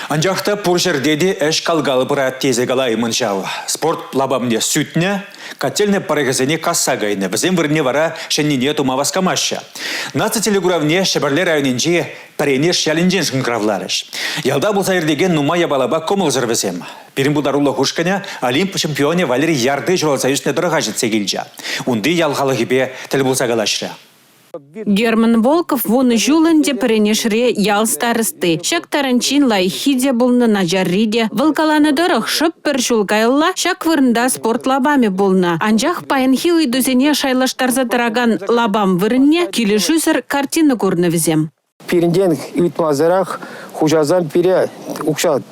Анчах та пур ҫӗрте те ӗҫ кал-кал пырать тесе калаймӑн ҫав. Спорт лапамне сӳтнӗ, котельнӑй пӑрӑхӗсене касса кайнӑ, вӗсем вырӑнне вара ҫӗннине тума васкамаҫҫӗ. Наци телекуравне Ҫӗпӗрле районӗнчи Пӗренеш ялӗнчен шӑнкӑравларӗҫ. Ялта пулса иртекен нумай япалапа кӑмӑлсӑр вӗсем. Пирӗн пултарулӑх ушкӑнӗ Олимп чемпионӗ Валерий Ярды ҫуралса ӳснӗ тӑрӑха ҫитсе килчӗ. Унти ял халӑхӗпе тӗл пулса калаҫрӗ. Герман Волков вунӑ ҫул ӗнтӗ Пӗренешре ял старости. Ҫак таранччен лайӑххи те пулнӑ, начарри те. Вӑл каланӑ тӑрӑх, шӑп пӗр ҫул каялла ҫак вырӑнта спорт лапамӗ пулнӑ. Анчах паянхи ыйтусене шайлаштарса тӑракан лапам вырӑнне килӗшӳсӗр картина курнӑ вӗсем. Пирӗнтен ыйтмасӑрах хуҫасем пире укҫа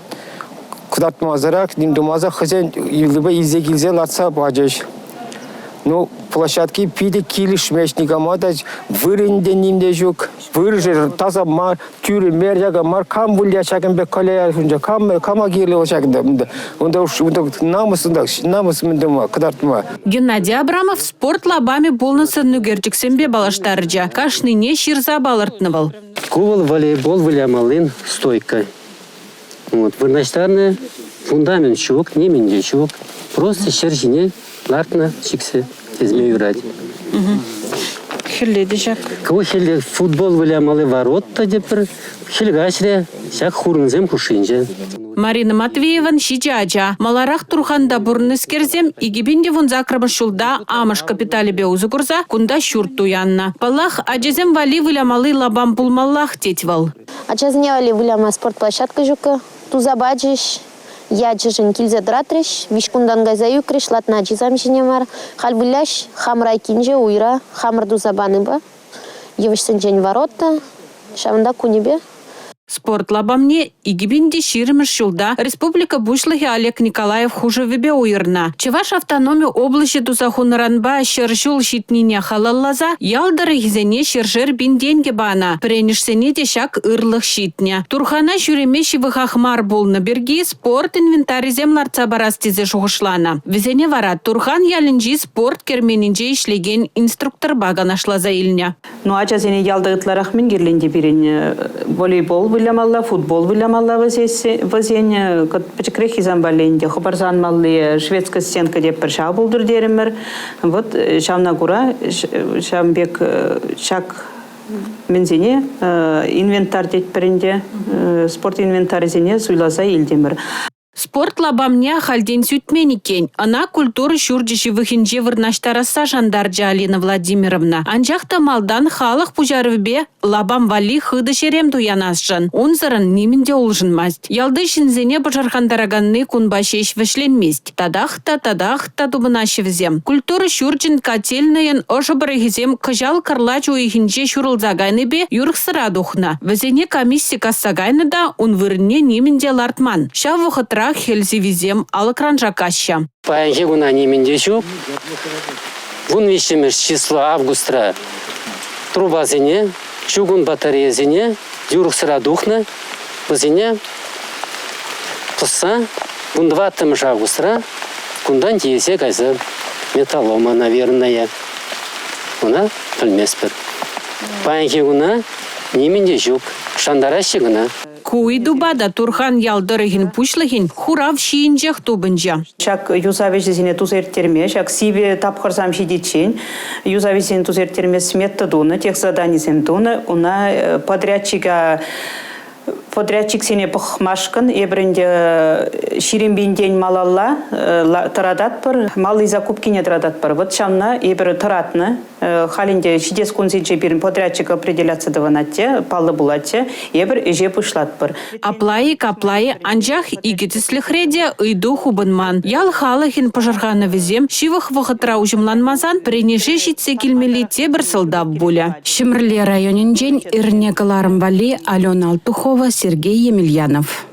кӑтартмасӑрах, ним тумасӑр хӑйсен йӑлипе илсе килсе лартса пачӗҫ. Ну, площадки питӗ килӗшмест никама та, вырӑнӗ те ним те ҫук. Вырӑнӗ таса мар, тӳрӗ мар, яка мар. Кам вылять ҫакӑн пек колея ҫинче, кам, кама кирлӗ вӑл ҫакӑнта? Унта уж унта намӑс, унта намӑс мӗн тума, кӑтартма. Геннадий Абрамов спорт лапамӗ пулнӑ сӑнӳкерчӗксемпе паллаштарчӗ. Кашнине ҫырса палӑртнӑ вӑл. Ку вӑл волейбол вылямаллин стойка. Вот, вырнаҫтарнӑ фундамент ҫук, нимӗн те ҫук. Просто ҫӗр ҫине лартнӑ чиксе тесме юрать. Хӗлле те ҫак. Ку хӗлле футбол вылямалли ворот та тепӗр. Хӗл каҫрӗ ҫак хурӑнсем хушшинче. Марина Матвееван ҫичӗ ача. Маларах Турханта пурӑннӑскерсем 2018 ҫулта амӑш капиталӗпе усӑ курса кунта ҫурт туяннӑ. Паллах, ачасем валли вылямалли лапам пулмаллах, тет вӑл. Ачасене валли выляма спорт площадка ҫуккӑ. Туса пачӗҫ, ячӗшӗн килсе тӑратрӗҫ, виҫ кунтан кайса ӳкрӗҫ, латна ачисем ҫине мар. Халь выляҫ хамӑр айккинче, уйра, хамӑр туса панипе. Йывӑҫсенчен ворота, ҫавӑнта кунӗпе. Спорт лапамне 2020 ҫулта республика Пуҫлӑхӗ Олег Николаев хушӑвӗпе уйӑрнӑ. Чӑваш автономи облаҫӗ туса хунӑранпа 100 ҫул ҫитнине халалласа ял тӑрӑхӗсене ҫӗршер пин тенкӗ панӑ. Пӗренӗшсене те ҫак ырлӑх ҫитнӗ. Турхана ҫӳреме ҫывӑхах мар пулнӑ пирки спорт инвентарӗсем лартса парас тесе шухӑшланӑ. Вӗсене вара Турхан ялӗнчи спорт керменӗнче ӗҫлекен инструкторпа канашласа илнӗ. Ну, ачасене ялта ытларах мӗн кирлӗ ӗнтӗ пирӗн? Волейбол вылямалла, футбол вылямалла вӗсен пӗчӗкрех хисам валли ӗнтӗ хӑпарса анмалли шведская стенка тепӗр ҫав пултӑр терӗмӗр. Вот ҫавна кура ҫавӑн пек ҫак мӗнсене инвентарь тетпӗр ӗнтӗ, спорт инвентарӗсене суйласа илтӗмӗр. Спорт лапамне ахальтен сӳтмен иккен. Ӑна культура ҫурчӗ ҫывӑхӗнче вырнаҫтарасса шантарчӗ Алина Владимировна. Анчах та малтан халӑх пуҫарӑвӗпе лапам валли хытӑ ҫерем туянасшӑн. Унсӑрӑн нимӗн те улшӑнмасть. Ялти ҫынсене пӑшӑрхантараканни кунпа ҫеҫ вӗҫленмест. Татах та, татах та тупӑнаҫҫӗ вӗсем. Культура ҫурчӗн котельнӑйӗн ӑшӑ пӑрӑхӗсем кӑҫал кӑрлач уйӑхӗнче ҫурӑлса кайнипе юрӑхсӑра тухнӑ. Вӗсене комисси касса кайнӑ та ун вырӑнне нимӗн те лартман. Ҫав вӑхӑтрах хӗл сиввисем алӑкран шаккаҫҫӗ. Паянхи куна нимӗн те ҫук. 13 число августра трубасене, чугун батарейӑсене юрӑхсӑра тухнӑ. Вӗсене тӑсса 14 августра кунтан тиесе кайса металлома, наверное, ӑна пӗлместпӗр. Паянхи куна нимӗн те ҫук, шантараҫҫӗ кӑна. Ку ыйтупа та Турхан ял тӑрӑхӗн пуҫлӑхӗн хурав ҫийӗнчех тупӑнчӗ. Ҫак юсав ӗҫӗсене туса ирттерме, ҫак сивӗ тапхӑрсам ҫитиччен юсав ӗҫӗсене туса ирттерме смета тунӑ, техзаданисем тунӑ. Уна подрядчика подрядчиксене пӑхмашкӑн эпир ӗнтӗ 20 пинтен малалла тӑрататпӑр, малли закупкине тӑрататпӑр. Вот ҫавна эпир тӑратнӑ. Халь ӗнтӗ ҫитес кунсенче пирӗн подрядчик определяться тӑвӑнать те, паллӑ пулать те, эпир ӗҫе пуҫлатпӑр. Апла-и, капла-и, анчах икӗ тӗслӗхре те ыйту хупӑнман. Ял халӑхӗн пӑшӑрханӑвӗсем ҫывӑх вӑхӑтра уҫӑмланмасан Пӗренеше ҫитсе килмелли тепӗр сӑлтав пулӗ. Ҫӗмӗрле районӗнчен эрне кӑларӑм валли Алена Алтухова, Сергей Емельянов.